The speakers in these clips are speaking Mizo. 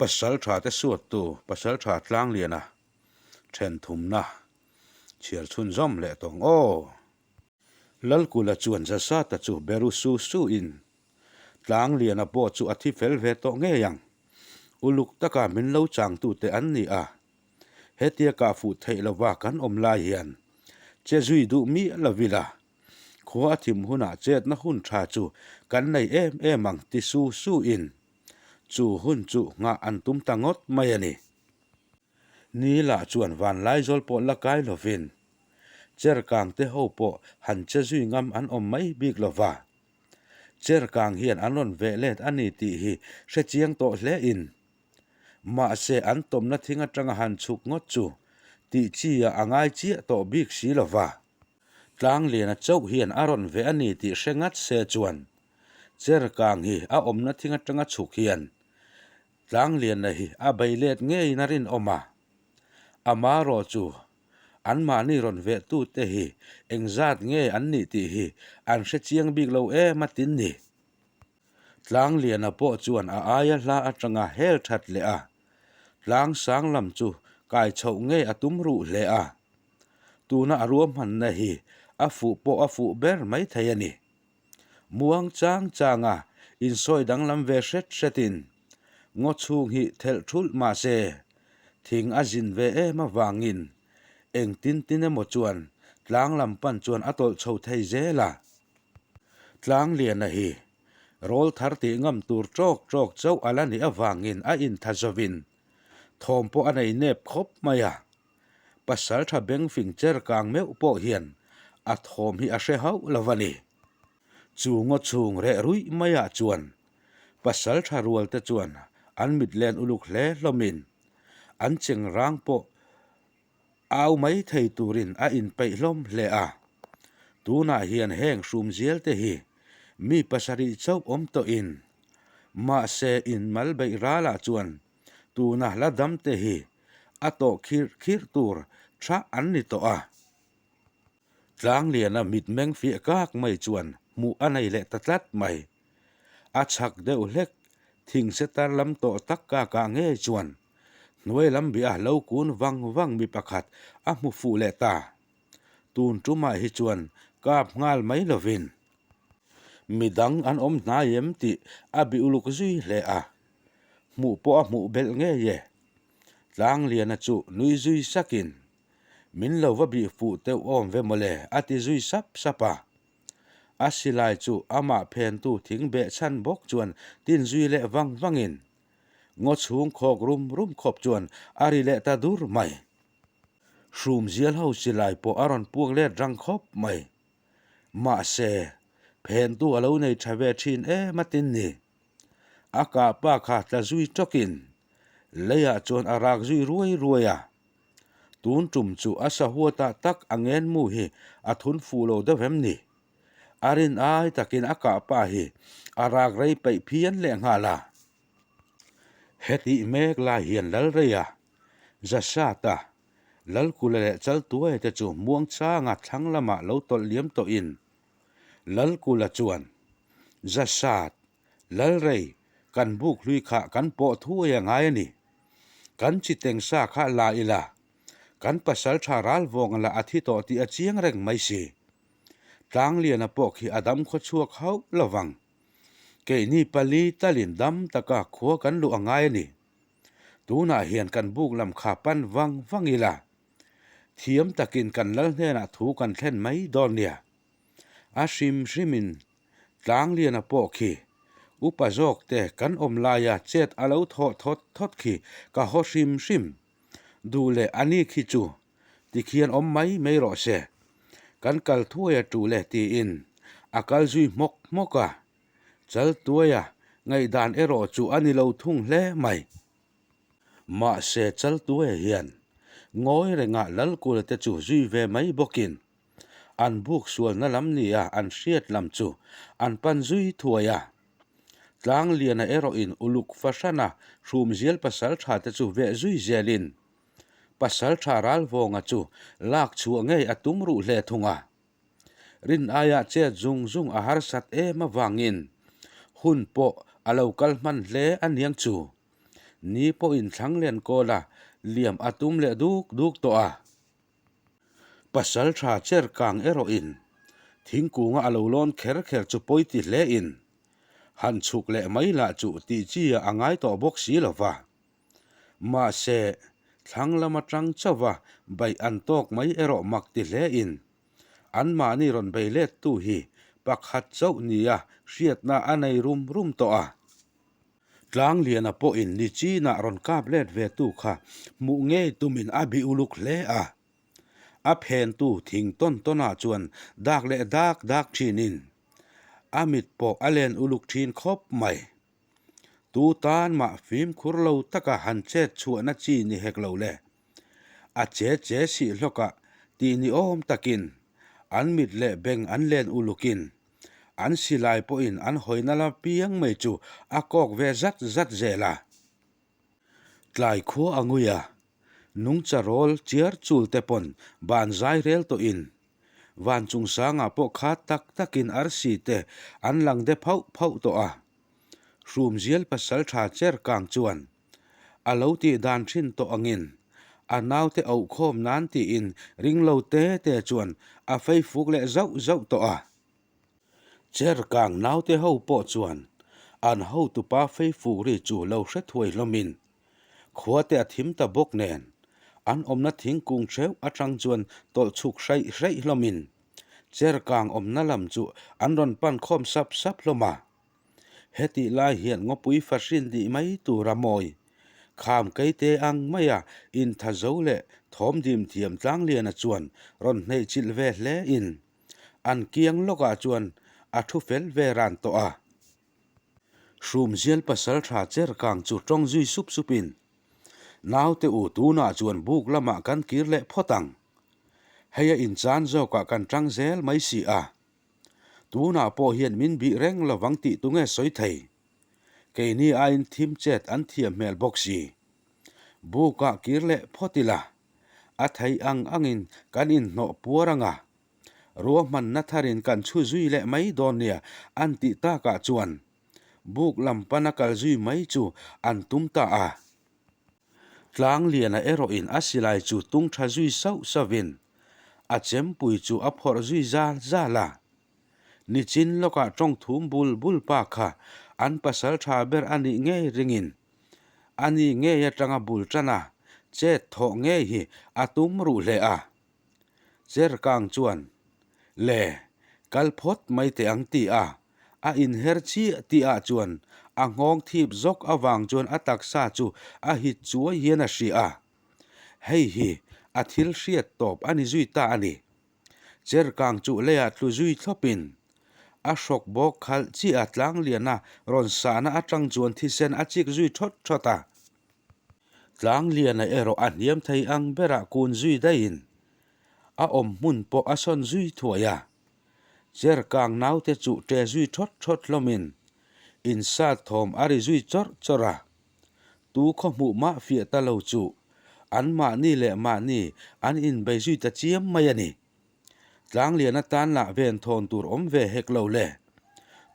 Pasaltha te suattu Pasaltha Tlangliana then thumna chhiar chhunzawm leh tawng aw. Lalkula chuan Zasata chu beru su su in Tlangliana pawh chu a thi fel ve tawh ngei ang. Uluk taka min lo changtute an ni a. Hetia kah fuh theih lova kan awm lai hian che zui duh miah lovila khua a thim hunah chetna hun tha chu kan nei em em ang ti su su in chu hun chu nghah an tum ta ngawt mai a ni. Ni lah chuan vanlaizawl pawh la kai lovin cherkang te ho pawh han che zui ngam an awm mai bik lova. Cherkang hian an rawn veh let a ni tih hi hre chiang tawh hle in mahse an tawmna thing atanga han chhuk ngawt chu tih chi ah a ngai chiah tawh bik si lova. Tlangliana chauh hian a rawn ve a ni tih hre ngat se chuan Cherkang hi a awmna thing atanga chhuk hian Tlangliana hi a bei let ngeiin a rinawm a. Amarawh chu anmahni rawn vehtute hi engzat nge an nih tih hi an hre chiang bik lo em a tin ni. Tlangliana pawh chuan a aia hla atanga hel that leh a, tlang sang lam chu kai chhoh ngei a tum ruh hle a. Tuna a ruahmanna hi a fuh pawh a fuh ber mai thei a ni. Muang chang changa insawi danglam ve hret hretin ngaw chhung hi thelh thulh mah se, thing a zin ve em avangin engtin tin emaw chuan tlang lam pan chuan a tawlh chho thei zel a. Tlangliana hi rawl thar tih ngam tur tawk tawk chauh a la nih avangin a intha zovin thawm pawh a nei nep khawp mai a. Pasaltha bengfing cher kang meuh pawh hian a thawm hi a hre hauh lo a ni. Chu ngaw chhung reh ruih maiah chuan pasaltha rual te chuan an mit len uluk hle hlawmin an chengrang pawh Au mai thei turin a inpeih hlawm hle a. Tunah hian heng hrumzial te hi mi pasarih chauh awm tawhin mahse inmal beih ralah chuan tuna hla dam te hi a tawh khirh khirh tur tha an ni tawh a. Tlangliana mitmeng fiah kak mai chuan hmuh a nei leh ta tlat mai. A chhak deuh hlek thingse tar lam tawh tak kakah ngei chuan Hnuai lam bia lo kun vang vang mi pakhat a hmu fuh leh ta. Tun tumah hi chuan kap nghal mai lovin midang an awm hnai em tih a bih uluk zui hle a. Hmuh pawh a hmuh belh ngei e. Tlangliana chu nui zui sakin, Min lo va bih fuh teuh awm ve mawle a ti zui sap sap a. A silai chu amah phentu thing behchhan bawk chuan tin zui leh vang vangin Ngaw chhung khawk rum rum khawp chuan a ri leh ta dur mai. Hrum zial ho silai pawh a rawn puak let rang khawp mai. Mahse, phentu a lo nei tha ve thin em a tin ni. A kah pa kha tla zui tawkin leiah chuan a rak zui ruai ruai a. Tun tum chu a sahuatah tak a ngenmu hi a thun fuh lo deuh em ni? A rin ai takin a kah pa hi a rak rei peih phian leh nghal a. Hetih mek lai hian Lalreia, Zasata, Lalkula leh Chaltuaia te chu muangchanga thlang lamah lo tawlh liam tawhin Lalkula chuan, Zasat, Lalrei, kan buk hlui kha kan pawh thuai a ngai a ni. Kan chi teng sa kha la ila, kan pasal tha ral vawng lah a thi tawh tih a chiang reng mai si. Tlangliana pawh khi a dam khaw chhuak hauh lo vang. Keini pali talin dam taka khua kan luh a ngai a ni. Tunah hian kan buk lam kha pan vang vang ila, thiam takin kan lal hnenah thu kan thlen mai dawn nia. A hrim hrimin Tlangliana pawh khi upa zawk te kan awm laia chet a lo thawh thawt thawt khi ka haw hrim hrim. Duh leh a ni khi chu tikhian awm mai mai rawh se. Kan kal thuai a tul e tiin a kal zui hmawk hmawk a. Chal tuaia ngaihdan erawh chu a ni lo thung hle mai. Mahse chal tuaia hian ngawi rengah Lalkula te chu zui ve mai bawkin an buk sualna lam nia an hriat lam chu an pan zui thuai a. Tlangliana erawhin uluk fahrana hrumzial pasal tha te chu veh zui zelin Pasal tha Ralvawnga chu lak chhuah ngei a tum ruh hle thung a. Rin aia chet zung zung a harsat em avangin hun pawh a lo kal hman hle a niang chu. Ni pawhin thlang len kawl a, liam a tum leh duk duk tawh a. Pasal tha cher kang erawhin thingkunga a lo lawn kher kher chu pawi ti hle in han chhuk leh mai lah chu tih chi ah a ngai tawh bawk si lo va. Mahse, thlang lam atang chauha baih an tawk mai erawh mak ti hle in anmahni rawn bei let tu hi pakhat chauh nia hriatna a nei rum rum tawh a. Tlangliana pawhin ni chinah rawn kap let ve tu kha hmuh ngei tumin a bih uluk hle a. A phentu thing tawn tawnah chuan dak leh dak dak thinin a mit pawh a len uluk thin khawp mai. Tu tan mah fimkhur lo taka han chet chhuahna chi ni hek lo le. A che che sih hlawkah tih ni awm takin an mit leh beng an len ulukin An silai pawhin an hawina la piang mai chu a kawk ve zat zat zel a. Tlai khua a ngui a, nungcha rawl chiar chul te pawn ban zai rel tawhin van chung sangah pawh khat tak takin arsi te an lang de phauh phauh tawh a. Hrumzial pasal tha cher kang chuan A lo tih dan thin tawh angin a naute auhkhawm nan tiin ring lo te te chuan a fei fuk leh zauh zauh tawh a. Cherkang naute ho pawh chuan an hotupa fei fuk ri chu lo hre thuai hlawmin khuate a thim ta bawk nen an awmna thingkung theuh atang chuan tawlh chhuk hraih hraih hlawmin Cherkang awmna lam chu an rawn pan khawm sap sap hlawm a. Hetih lai hian ngawpui fahrin nih mai tur a mawi. Kham keite ang maia intha zo leh thawm dim thiam Tlangliana chuan rawn hneih chilh ve hle in an kiang lawkah chuan a thu fel ve ran tawh a. Hrumzial pasal tha cher kang chu tawng zui sup sup in, Naute u tunah chuan buk lamah kan kir leh phawt ang. Hei a inchan zawkah kan tang zel mai si a. Tunah pawh hian min bih reng lovang tih tunge sawi thei? Keini aiin thim chet an thiam hmel bawk si. Bukah kir leh phawt ila, a thei ang angin kan inhnawh puar anga, ruahmanna tharin kan chhu zui leh mai dawn nia an tih takah chuan buk lam pana kal zui mai chu an tum ta a. Tlangliana erawhin a silai chu tung tha zui sauh sauhin a chempui chu a phawrh zui zal zal a. Nichin lawkah tawng thum bul bul pa kha an pasal tha ber a nih ngei ringin a ni ngei atanga bul tan a, chet thawh ngei hi a tum ruh hle a. Cherkang chuan, Le, kal phawt mai teh ang ti a, a inher chiah tih ah chuan a nghawng thip zawk avang chuan a taksa chu a hit chuai hian a hria a. Hei hi a thil hriat tawp a ni zui ta a ni. Cherkang chu leiah tlu zui thlawpin a hrawk bawk khalh chiah a tlangliana rawn sahna atang chuan thisen a chik zui thawt thawt a. Tlangliana erawh a hniam thei ang berah kun zui daihin a awm hmun pawh a sawn zui thuai a. Cherkang naute chu ṭe zui thawt thawt hlawmin insat thawm a ri zui chawrh chawrh a. Tu khaw hmuh mah fiah ta lo chu anmahni leh mahni an inbei zui ta chiam mai a ni. Tlanglian atan lah ven thawn tur awm ve hek lo le.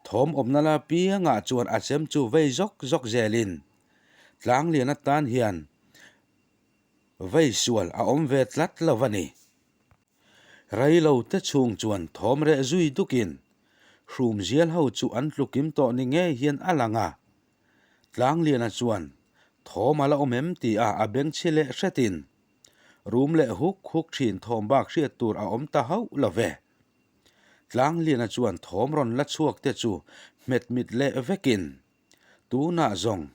Thawm awmna la piangah chuan a chem chu vei zawk zawk zelin Tlanglian atan hian vei sual a awm ve tlat lo a ni. Reilo te chhung chuan thawm reh zui dukin hrumzial ho chu an tlukim tawh ni ngei hian a lang a. Tlangliana chuan thawm a la awm em tih a a beng chhi leh hretin rum leh huk huk thin thawm bak hriat tur a awm ta hauh lo ve. Tlangliana chuan thawm rawn la chhuak te chu hmet mit leh vekin tunah zawng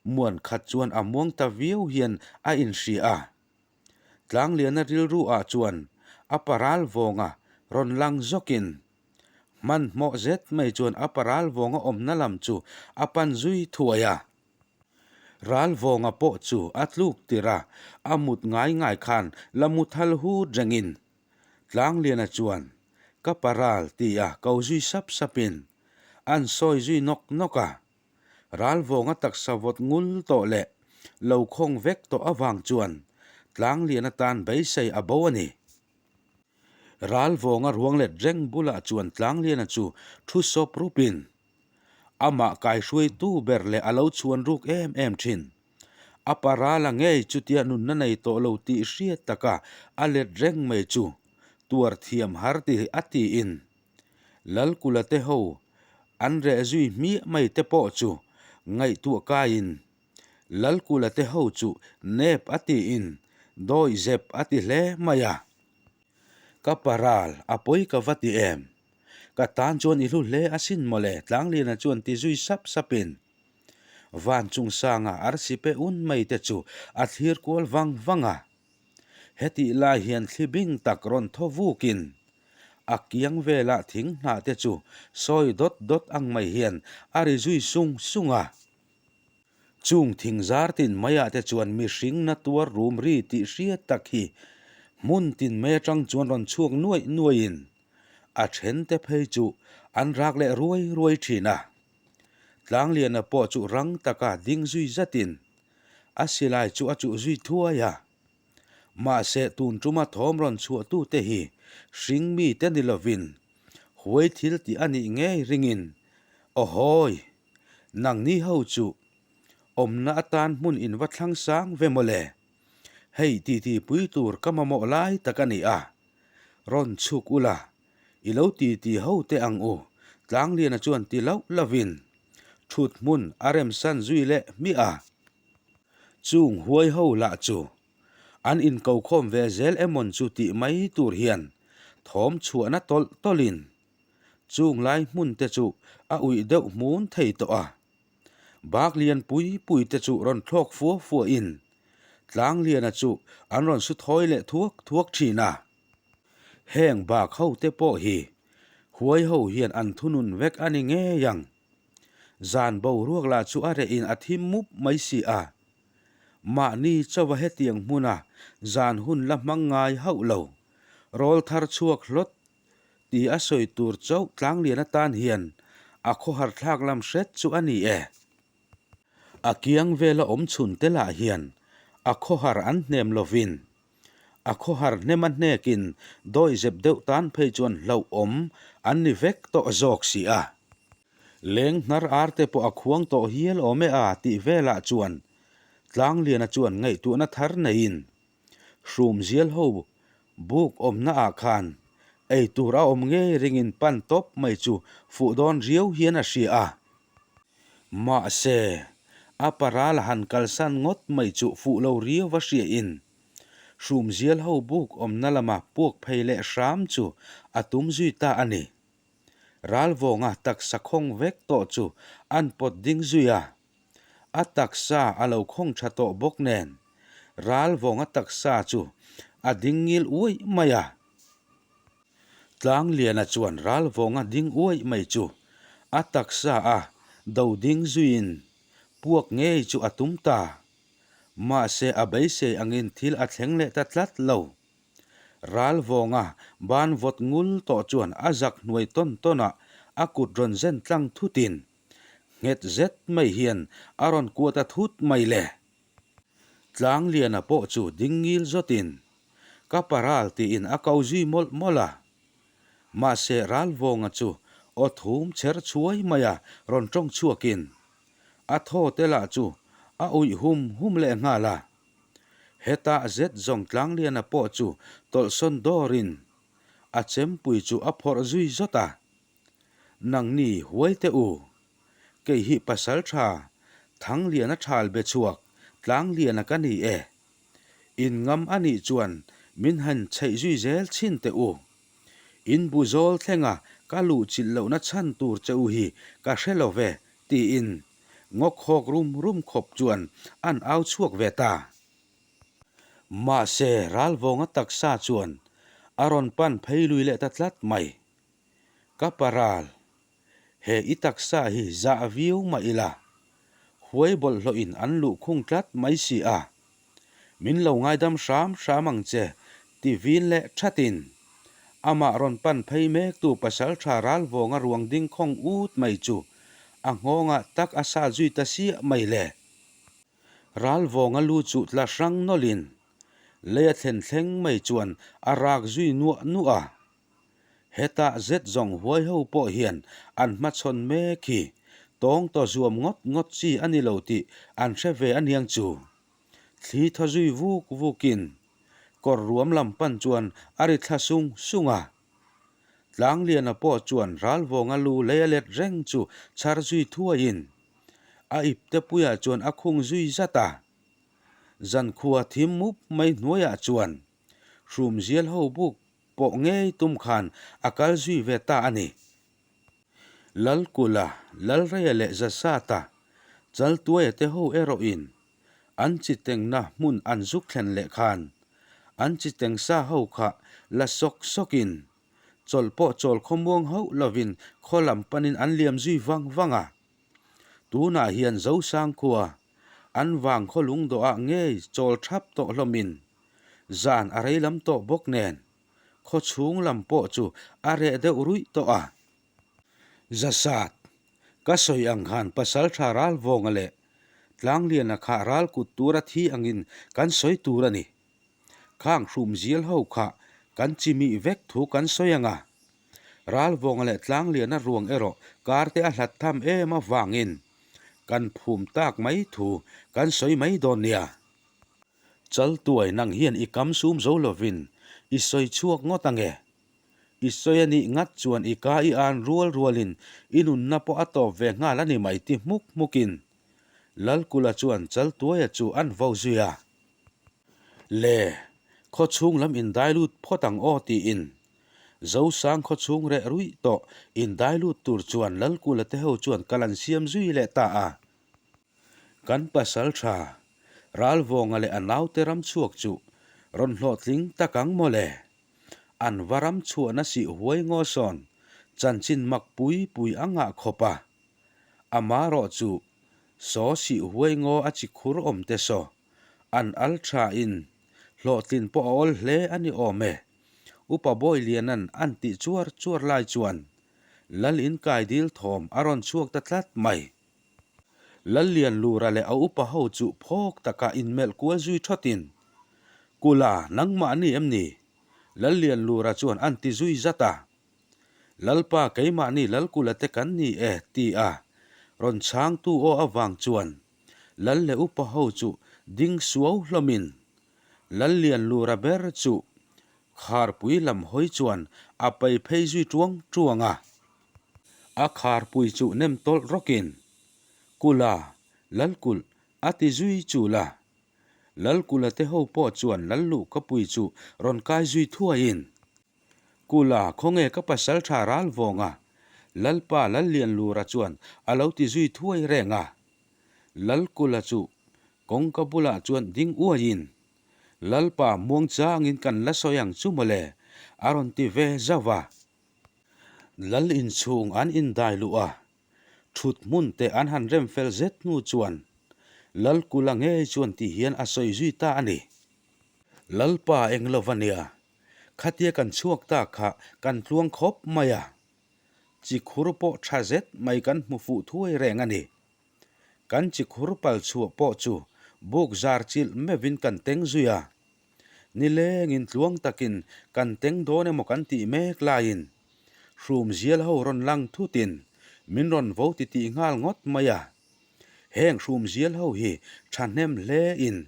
muan khat chuan a muang ta viau hian a inhria a. Tlangliana rilru ah chuan a paral vawnga rawn lang zawkin hmanhmawh zet mai chuan a paral vawnga awmna lam chu a pan zui thuai a. Ral vawnga pawh chu a tluk tirh a, a mut ngai ngai khan la mu thal hut rengin Tlangliana chuan ka paral ti a ko zui sap sapin an sawi zui nawk nawk a. Ralvawnga taksa vawt ngul tawh leh lo khawng vek tawh avang chuan Tlanglian atan beisei a bo a ni. Ralvawnga ruang let reng bulah chuan Tlangliana chu thu sawp rupin amah kaihruaitu ber leh a lo chhuan ruk em em thin. A parala ngei chutia nunna nei tawh lo tih hriat taka a let reng mai chu tuar thiam har ti a tiin Lalkula te ho an reh zui hmiah mai te pawh chu ngaihtuah kaiin Lalkula te ho chu nep a tiin dawi zep a ti hle mai a. Ka paral a pawi ka va ti em? Ka tan chuan i hlu hle asin mawle Tlangliana chuan ti zui sap sapin Van chungsanga arsi pe un mai te chu a thlir kual vang vang a. Hetih lai hian thli bing tak rawn thaw vukin a kiang velah thing hnah te chu sawi dawt dawt ang mai hian a ri zui sung sung a. Chung thing zar tin maiah te chuan mihring na tuar rum ri tih hriat tak hi hmun tin mai atang chuan rawn chhuak nuaih nuaihin a then te phei chu an rak leh ruai ruai thin a. Tlangliana pawh chu rang taka ding zui zatin a silai chu a chuh zui thuai a. Mahse tun tuma thawm rawn chhuahtute hi hring mite ni lovin huai thil tih a nih ngei ringin Awhawi! Nangni ho chu awmna atan hmun in va thlang sang ve mawle. Hei titi pui tur ka mamawh lai tak a ni a. Rawn chhuk ula, i lo titi ho teh ang u, Tlangliana chuan ti loh lovin thut hmun a remsan zui leh hmiah a. Chung huai ho lah chu an inkokhawm ve zel emawn chu tih mai tur hian thawm chhuahna tawlh tawlhin Chung lai hmun te chu a uih deuh hmun thei tawh a. Bak lian pui pui te chu rawn thlawk fua fua in Tlangliana chu an rawn su thawi leh thuak thuak thin a. Heng bak ho te pawh hi huai ho hian an thunun vek a ni ngei ang. Zan boruak lah chu a reh in a thim mup mai si a. Mahni chauha hetiang hmuna zan hun la hmang ngai hauh lo. Rawl thar chhuak hlawt Ti a sawi tur chauh Tlanglian atan hian a khawhar thlak lam hret chu a ni e. A kiang vela awm chhun te lah hian a khawhar an hnem lovin a khawhar hnem a hnekin dawihzep deuh tan phei chuan hlauhawm an ni vek tawh zawk si a. Leng hnar ar te pawh a khuang tawh hial awm e a tih velah chuan Tlangliana chuan ngaihtuahna thar neiin Hrumzial ho buk awmna ah khan ei tur a awm ngei ringin pan tawp mai chu fuh dawn riau hian a hria a. Mahse, a paral han kalsan ngawt mai chu fuh lo riau a hria in Hrumzial ho buk awmna lama puak phei leh hram chu a tum zui ta a ni. Ralvawnga taksa khawng vek tawh chu an pawt ding zui a. A taksa a lo khawng tha tawh bawk nen, Ralvawnga taksa chu a ding ngil uaih mai a. Tlangliana chuan Ralvawnga ding uaih mai chu a taksa a do ding zuiin puak ngei chu a tum ta. Mahse a beisei angin thil a thleng leh ta tlat lo. Ralvawnga ban vawt ngul tawh chuan a zak hnuai tawn tawnah a kut rawn zen tlang thutin Nghet zet mai hian a rawn kuat a thut mai le. Tlangliana pawh chu ding ngil zawtin ka paral tiin a ko zui mawlh mawlh a. Mahse Ralvawnga chu aw thum chher chhuai mai a rawn tawng chhuakin a thaw te lah chu a uih hum hum leh nghal a. Hetah zet zawng Tlangliana pawh chu tawlhsawn dawrin a chempui chu a phawrh zui zawt a. Nangni huai teh u. Kei hi pasal tha, Thangliana thal be chhuak, Tlangliana ka ni e. In ngam a nih chuan min han chheih zui zel chhin teh u. In bu zawl thlenga ka luh chilh lohna chhan tur che u hi ka hre lo ve, tiin ngawk hawk rum rum khawp chuan an au chhuak ve ta. Mahse, Ralvawnga taksa chuan a rawn pan phei lui leh ta tlat mai. Ka paral, he i taksa hi zah viau mah ila, huai bawlhhlawhin an luh khung tlat mai si a, min lo ngaidam hram hram ang che ti vin leh thatin amah rawn pan phei mektu pasaltha ralvawnga ruang ding khawng ut mai chu a nghawngah tak a sat zui ta siah mai le. Ralvawnga lu chu tla hrang nawlhin lei a thlen thleng mai chuan a rak zui nuah nuah a. Hetah zet zawng huai ho pawh hian an hmachhawn mek hi tawng taw zuam ngawt ngawt chi a ni lo tih an hre ve aniang chu. Thli thaw zui vuk vukin kawr ruam lam pan chuan a ri thla sung sung a. Tlangliana pawh chuan Ralvawnga lu lei a let reng chu chhar zui thuaiin a ipte puiah chuan a khung zui zat a. Zankhua thim mup mai hnuaiah chuan hrumzial ho buk pawh ngei tum khan a kal zui ve ta a ni. Lalkula, Lalreia leh Zasata, Chaltuaia te ho erawhin an chitengna hmun an zuk thlen leh khan an chiteng sa ho kha la sawk sawkin chawlh pawh chawl khawmuang hauh lovin khaw lam panin an liam zui vang vang a. Tunah hian Zosang khua an vang khaw lungdawhah ngei chawl thap tawh hlawmin zan a rei lam tawh bawk nen khaw chhung lam pawh chu a reh deuh ruih tawh a. Zasat, ka sawi ang khan pasal tha Ralvawnga leh Tlangliana kha ral kut tura thi angin kan sawi tur a ni. Khang hrum zial ho kha kan chimih vek thu kan sawi ang a. Ralvawnga leh Tlangliana ruang erawh kar te a hlat tham em avangin kan phum tak mai thu kan sawi mai dawn nia. Chaltuai nang hian i kam sum zo lovin i sawi chhuak ngawt ange. I sawi a nih ngat chuan i ka i an rual rualin i nunna pawh a tawp ve nghal a ni mai ti hmuk hmukin Lalkula chuan Chaltuaia chu an vo zui a. Le, khaw chhung lam indai lut phawt ang aw tiin Zosang khaw chhung reh ruih tawh indai lut tur chuan Lalkula te ho chuan kal an siam zui leh ta a. Kan pasal tha, Ralvawnga leh a naute ram chhuak chu rawn hlawhtling tak ang maw le? An va ram chhuahna sih huai ngaw sawn chanchin mak pui pui a ngah khawp a. Amarawh chu saw sih huai ngaw a chi khur awm te saw an al tha in hlawhtlin pawh a awl hle a ni awm e. Upa Bawiliana'n an tih chuar chuar lai chuan Lal inkai dil thawm a rawn chhuak ta tlat mai. Lallianlura leh a upa ho chu phawk taka inmelh kual zui thawtin, Kula, nangmahni em ni? Lallianlura chuan an ti zui zat a. Lalpa keimahni Lalkula te kan ni e, ti a rawn chhangtu aw avang chuan Lal leh upa ho chu ding suau hlawmin Lallianlura ber chu kharpui lam hawi chuan a pai phei zui tuang tuang a. A kharpui chu nem tawlh rawkin, Kula, Lalkulh, a ti zui chul a. Lalkula te ho pawh chuan Lalluhkapui chu rawn kai zui thuaiin, Kula, khawnge ka pasal tha ral vawng a? Lalpa Lallianlura chuan a lo ti zui thuai reng a. Lalkula chu kawngka bulah chuan ding uaiin, Lalpa muangchangin kan la sawi ang chu mawle, a rawn ti ve zauh a. Lal inchhung an indai luh a, thut hmun te an han rem fel zet hnu chuan Lalkula ngei chuan ti hian a sawi zui ta a ni. Lalpa eng lo va nia, khatia kan chhuak ta kha kan tluang khawp mai a, chi khur pawh tha zet mai kan hmu fuh thuai reng a ni. Kan chi khur pal chhuah pawh chu buk zar chilh meuhin kan teng zui a, Nilengin tluang takin kan teng dawn emaw kan tih mek laiin hrum zial ho rawn lang thutin min rawn vo ti tih nghal ngawt mai a. Heng hrum zial ho hi thahnem hle in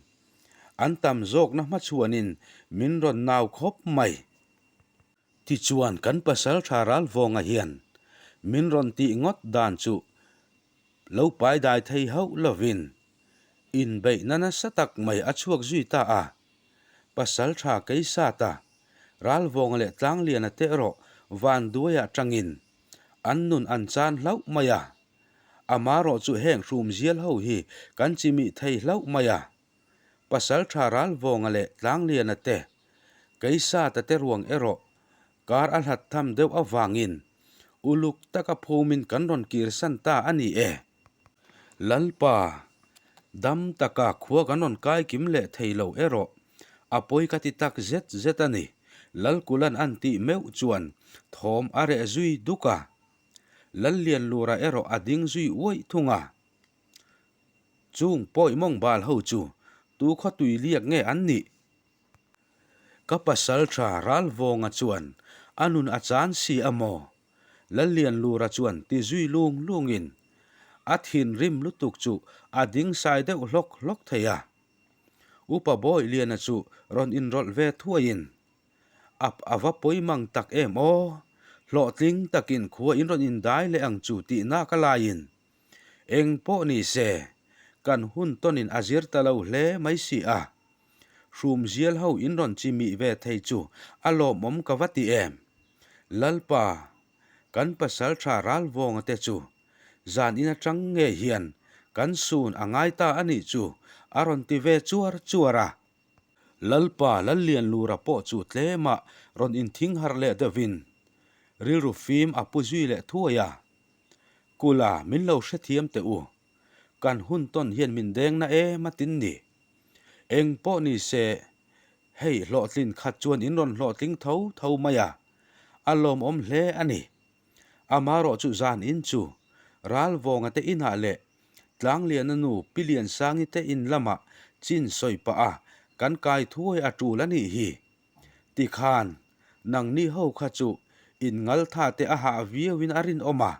an tam zawkna hmachhuanin min rawn nau khawp mai. Tichuan kan pasal tha Ralvawnga hian min rawn tih ngawt dan chu lo pai dai thei hauh lovin inbeihna nasa tak mai a chhuak zui ta a. Pasal tha Keisata, Ralvawnga leh Tlangliana te erawh Vanduaiah tangin an nun an chan hlauh mai a. Amarawh chu heng hrumzial ho hi kan chimih thei hlauh mai a. Pasal tha Ralvawnga leh Tlangliana te, Keisata te ruang erawh kar a hlat tham deuh avangin uluk taka phumin kan rawn kirsan ta a ni e. Lalpa, dam taka khua kan rawn kai kim leh thei lo erawh a pawi ka ti tak zet zet a ni, Lalkulan an tih meuh chuan thawm a reh zui duk a. Lallianlura erawh a ding zui uaih thung a. Chung pawi mawng bal ho chu tu khaw tui liak nge an nih? Ka pasal tha Ralvawnga chuan a nun a chan si a maw? Lallianlura chuan ti zui lung lungin a thinrim lutuk chu a ding sai deuh hlawk hlawk thei a. Upa Bawihliana chu rawn inrawlh ve thuaiin, Ap a va pawi mang tak em aw, hlawhtling takin khua in rawn indai leh ang chu tih nak a laiin, Eng pawh ni se, kan hun tawnin a zir ta lo hle mai si a. Hrumzial ho in rawn chi mih ve thei chu a lawmawm ka va ti em. Lalpa, kan pasal tha Ralvawnga te chu zan in atang ngei hian kan sun a ngai ta a nih chu a rawn ti ve chuar chuar a. Lalpa Lallianlura pawh chu tlemah rawn inthing harh leh deuhvin rilru fim a pu zui leh thuai a. Kula min lo hrethiam teh u, kan hun tawn hian min deng na em a tin ni. Eng pawh ni se, hei hlawhtlin khat chuan in rawn hlawhtling tho tho mai a, a lawmawm hle a ni. Amarawh chu zan in chu Ralvawnga te inah leh Tlangliana nu Pi Liansangi te in lamah chin sawi pah a kan kai thuai a tul a nih hi. Tikhan, nangni ho kha chu in ngaltha te a hah viauin a rinawm a,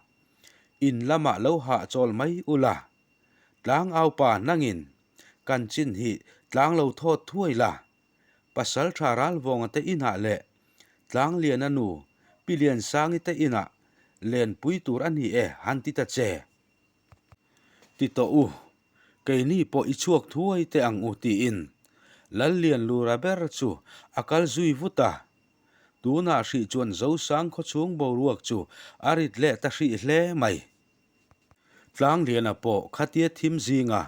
in lamah lo hahchawl mai ula. Tlangaupa nangin kan chin hi tlang lo thawt thuai la, Pasal tha Ralvawnga te inah leh Tlangliana nu Pi Liansangi te inah lenpui tur a ni e han ti ta che. Ti tawh u, keini pawh i chhuak thuai teh ang u tiin Lallianlura ber chu a kal zui vut a. Tunah hrih chuan Zosang khawchhung boruak chu a rit leh ta hrih hle mai. Tlangliana pawh khatia thim zinga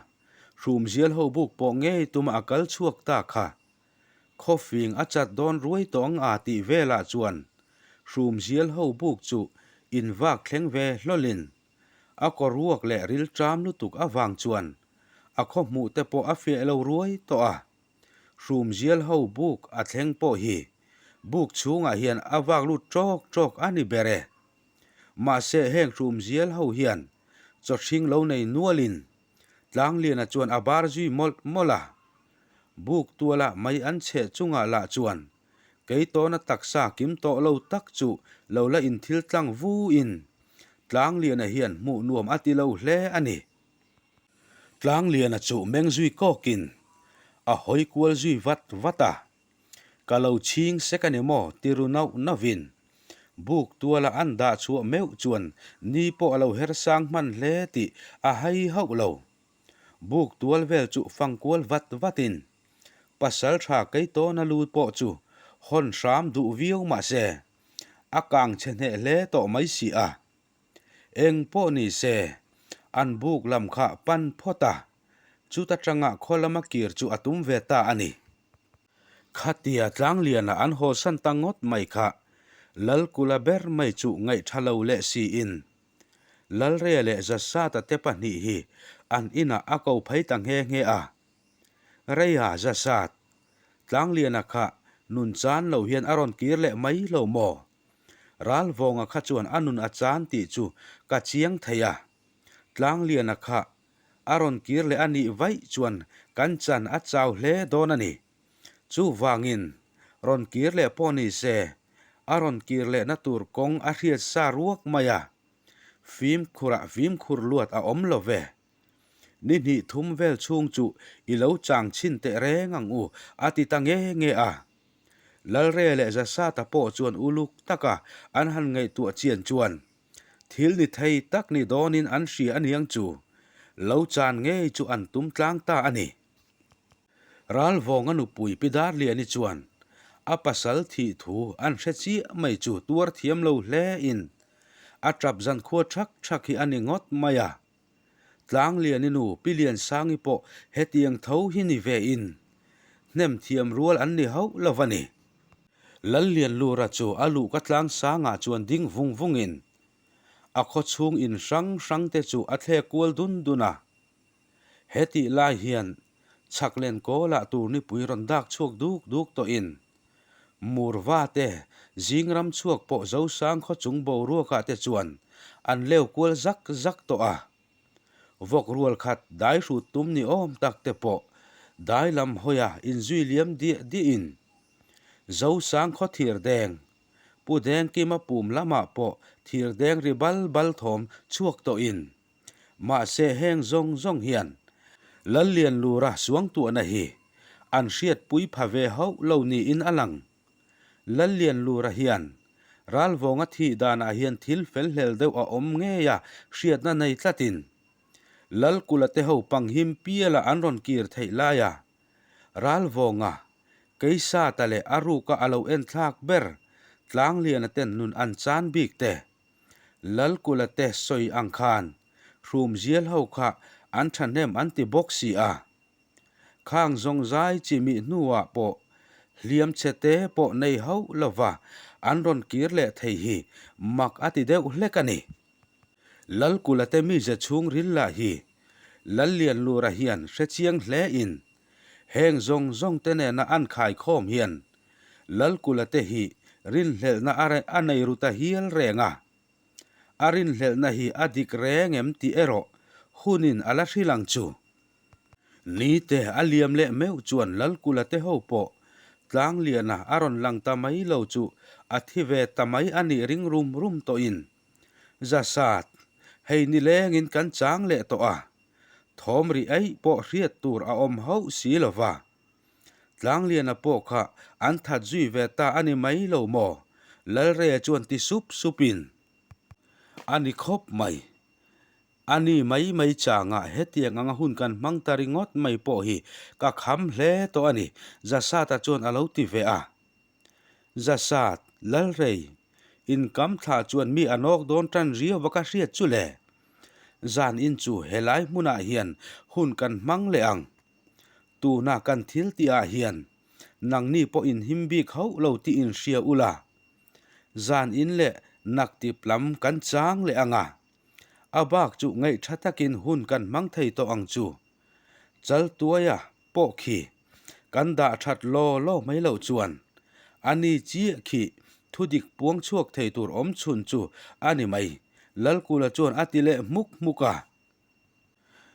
hrumzial ho buk pawh ngei tuma a kal chhuak ta kha. Khawfing a chat dawn ruai tawh ang a tih velah chuan hrumzial ho buk chu invak thleng ve hlawlin A kaw ruak leh ril ṭam lutuk avang chuan a khaw hmuh te pawh a fiah lo ruai tawh a. Hrumzial ho buk a thleng pawh hi buk chhungah hian a vak lut ṭawk ṭawk a ni ber e. Mahse heng hrumzial ho hian chaw hring lo nei nualin Tlangliana chuan a bar zui mawlh mawlh a. Buk tuala mai an chheh chungah lah chuan Kei tawna taksa kim tawh lo tak chu lo la inthil tlang vuin Tlangliana hian hmuh nuam a ti lo hle a ni. Tlangliana chu meng zui kawkin a hawi kual zui vat vat a, Ka lo chhing sek a ni maw ti ru nauh nauhin buk tuala an dah chhuah meuh chuan ni pawh a lo her sang hman hle tih a hai hauh lo. Buk tual vel chu fang kual vat vatin Pasal tha kei tawna lu pawh chu hawn hram duh viau mah se, a kang chhe hneh hle tawh mai si a. Eng pawh ni se, an buk lam kha pan phawt a, chuta tanga khaw lama kir chu a tum ve ta a ni. Khatia Tlangliana an hawsan ta ngawt mai kha Lalkula ber mai chu ngaih tha lo leh siin Lalrea leh Zasata te pahnih hi an inah a ko phei ta nghe nghe a. Reiha zasat, Tlangliana kha nun chan lo hian a rawn kir leh mai lo maw? Ralvawnga kha chuan a nun a chan tih chu ka chiang thei a. Tlangliana kha a rawn kir leh a nih vaih chuan kan chan a chau hle dawn a ni. Chuvangin rawn kir leh pawh ni se, a rawn kir lehna tur kawng a hriat sa ruak mai a. Fimkhurah fimkhur luat a awm lo ve. Ni hnih thum vel chhung chu i lo chang chhin teh reng ang u, a ti ta nge nge a. Lalre leh Zasata pawh chuan uluk taka an han ngaihtuah chian chuan thil ni thei tak ni dawnin an hria a niang chu lo chan ngei chu an tum tlang ta a ni. Ralvawnga nupui Pi Darliani chuan a pasal thih thu an hre chiah mai chu tuar thiam lo hle in a tap zan khua thak thak hi a ni ngawt mai a. Tlangliani nu Pi Liansangi pawh hetiang tho hi ni ve in hnem thiam rual an ni hauh lo va ni. Lallianlura chu a luhka tlangsangah chuan ding vung vungin a khawchhung in hrang hrang te chu a thlek kual dun dun a. Hetih lai hian chhaklen kawlah tur nipui rawn dak chhuak duk duk tawhin Murva te zing ram chhuak pawh Zosang khaw chung boruakah te chuan an leu kual zak zak tawh a. Vawk rual khat dai hrut tum ni awm tak te pawh dai lam hawia inzui liam diah diahin Zosang khaw thir deng Pu Dengkima pum lamah pawh thir deng ri bal bal thawm chhuak tawhin Mahse heng zawng zawng hian Lallianlura suangtuahna hi an hriatpui pha ve hauh lo niin a lang. Lallianlura hian Ralvawnga thih danah hian thil fel hlel deuh a awm ngei a hriatna nei tlatin Lalkula te ho panghim piala an rawn kir theih laia Ralvawnga Keisata leh a ruka a lo enthlak ber Tlangliana ten nun an chan bik te Lalkula te sawi ang khan hrumzial ho kha an thahnem an ti bawk si a. Khang zawng zai chi mih hnuah pawh hliam chhe te pawh nei hauh lova an rawn kir leh thei hi mak a ti deuh hlek a ni. Lalkula te mize chhung ril lah hi Lallianlura hian hre chiang hle in heng zawng zawng te nena an khaikhawm hian Lalkula te hi rinhlelhna a nei ru ta hial reng a. A rinhlelhna hi a dik reng em tih erawh hunin a la hrilh ang chu. Nite a liam leh meuh chuan Lalkula te ho pawh Tlangliana a rawn lang ta mai lo chu a thi ve ta mai a nih ring rum rum tawhin Zasat, hei nilengin kan chang leh tawh a, thawm ri eih pawh hriat tur a awm hauh si lo va. Tlangliana pawh kha an that zui ve ta a ni mai lo maw? Lalreia chuan ti sup supin a ni khawp mai. A ni mai mai changah hetiang anga hun kan hmang ta ringawt mai pawh hi ka kham hle tawh a ni, Zasata chuan a lo ti ve a. Zasat, Lalrei, inkam thla chuan mi a nawk dawn tan riau va ka hriat chu le. Zan in chu helai hmunah hian hun kan hmang leh ang. Tuna kan thil tihah hian nangni pawh inhim bik hauh lo tih inhria ula. Zan in leh naktip lam kan chang leh ang a. A bak chu ngaih tha takin hun kan hmang thei tawh ang chu. Chaltuaia pawh khi kan dah that law law mai loh chuan a ni chiah khi thudik puang chhuak thei tur awm chhun chu a ni mai, Lalkula chuan a ti leh hmuk hmuk a.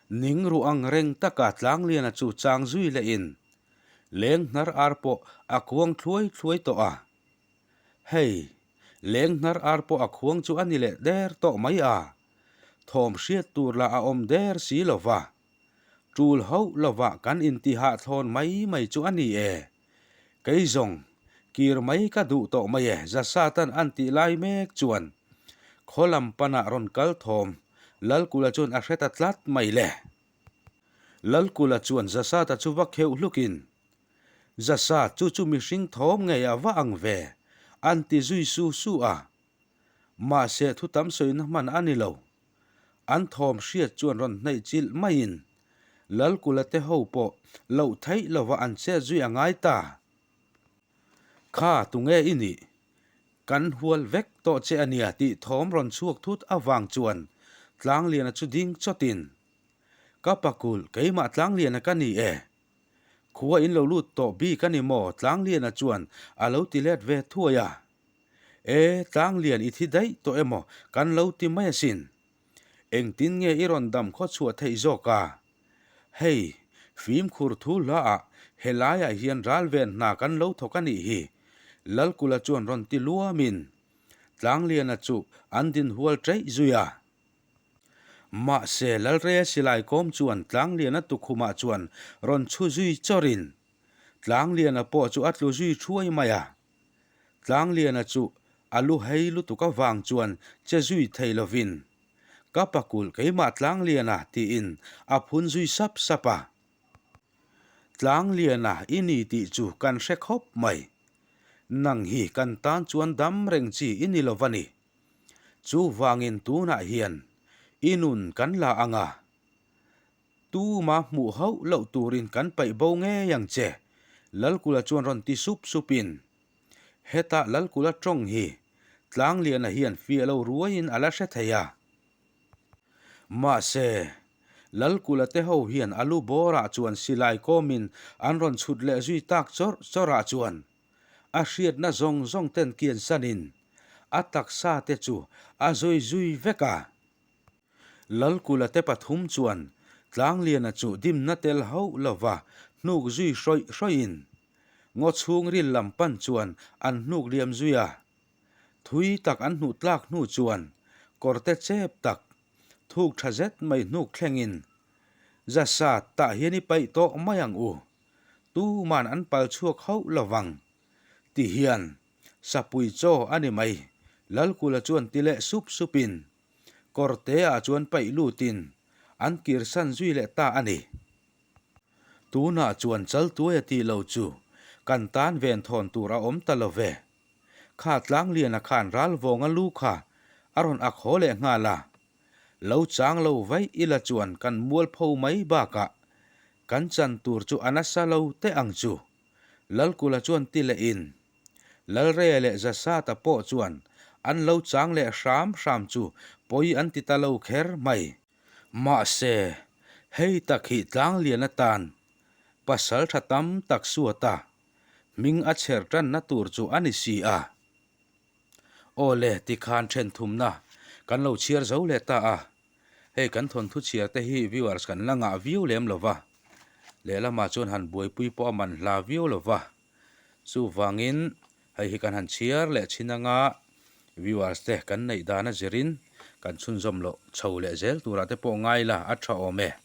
Ning ruh ang reng taka Tlangliana chu chang zui lehin leng hnar ar pawh a kuang thluai thluai tawh a. Hei, leng hnar ar pawh a khuang chu a ni leh der tawh mai a, thawm hriat tur lah a awm der si lo va, tul hauh lova kan intihah thlawn mai mai chu a ni e. Kei zawng, kir mai ka duh tawh mai e, Zasatan an tih lai mek chuan khaw lam panah rawn kal thawm Lalkula chuan a hre ta tlat mai le. Lalkula chuan Zasata chu va kheuh hlukin Zasa, chu chu mihring thawm ngei a va ang ve, an ti zui su su a. Mahse thu tam sawina hman a ni lo. An thawm hriat chuan rawn hnaih chilh maiin Lalkula te ho pawh loh theih lova an chet zui a ngai ta. Kha tunge i nih? Kan hual vek tawh che a nia tih thawm rawn chhuak thut avang chuan Tlangliana chu ding chawtin, Ka pakulh keimah Tlangliana ka ni e. Khua in lo lut tawh bik a ni maw? Tlangliana chuan a lo ti let ve thuai a. E, Tlanglian i thi daih tawh emaw kan lo ti mai asin. Engtin nge i rawn dam khaw chhuah theih zawk a? Hei, fimkhur thu hlaah helaiah hian ral ven hna kan lo thawk a nih hi, Lalkula chuan rawn ti luamin Tlangliana chu an dinhual ṭeih zui a. Mahse, Lalreia silai kawm chuan Tlangliana tukhumah chuan rawn chhu zui chawrin Tlangliana pawh chu a tlu zui thuai mai a. Tlangliana chu a lu hei lutuk avang chuan che zui thei lovin, Ka pakulh keimah Tlangliana tiin a phun zui sap sap a. Tlangliana i ni tih chu kan hre khawp mai. Nang hi kan tan chuan dam reng chi i ni lo va ni. Chuvangin tunah hian i nun kan la ang a, tuma hmuh hauh loh turin kan paih bo ngei ang che, Lalkula chuan rawn ti sup supin. Heta Lalkula tawng hi Tlangliana hian fiah lo ruaiin a la hre thei a. Mahse, Lalkula te ho hian a lu bawrah chuan silai kawmin an rawn chhut leh zui tak chawrh chawrhah chuan a hriatna zawng zawng ten kian sanin a taksa te chu a zui zui vek a. Lalkula te pathum chuan Tlangliana chu dimna tel hauh lova hnuk zui hrawih hrawih in ngaw chhung ril lam pan chuan an hnuk liam zui a. Thui tak an hnuh tlak hnu chuan kawrte chep tak thuk tha zet mai hnuk thlengin Zasat tah hian i paih tawh mai ang u. Tuman an pal chhuak hauh lovang. Ti hian Sapui chaw a ni mai, Lalkula chuan ti leh sup supin Kawrte-ah chuan paih lutin an kirsan zui leh ta a ni. Tunah chuan Chaltuaia tih lo chu kan tan ven thawn tur a awm ta lo ve. Kha Tlangliana khan Ralvawnga lu kha a rawn ak haw leh nghal a. Lo chang lo vaih ila chuan kan mualpho mai bakah kan chan tur chu a nasa lo teh ang chu. Lalkula chuan ti leh in Lalreia leh Zasata pawh chuan an lo chang leh hram hram chu pawi an ti ta lo kher mai. Mahse, hei tak hi Tlanglian atan pasal tha tam tak suata hming a chher tanna tur chu a ni si a. Aw le, tikhan then thumna kan lo chhiar zo leh ta a. Hei kan thawnthu chhiar te hi viewers kan la ngah viau lem lo va, lehlamah chuan han buaipui pawh a man hla viau lo va. Chuvangin hei hi kan han chhiar leh chhin anga viewers te kan neih dan a zirin kan chhunzawm loh chho leh zel turah te pawh ngai la a tha awm e.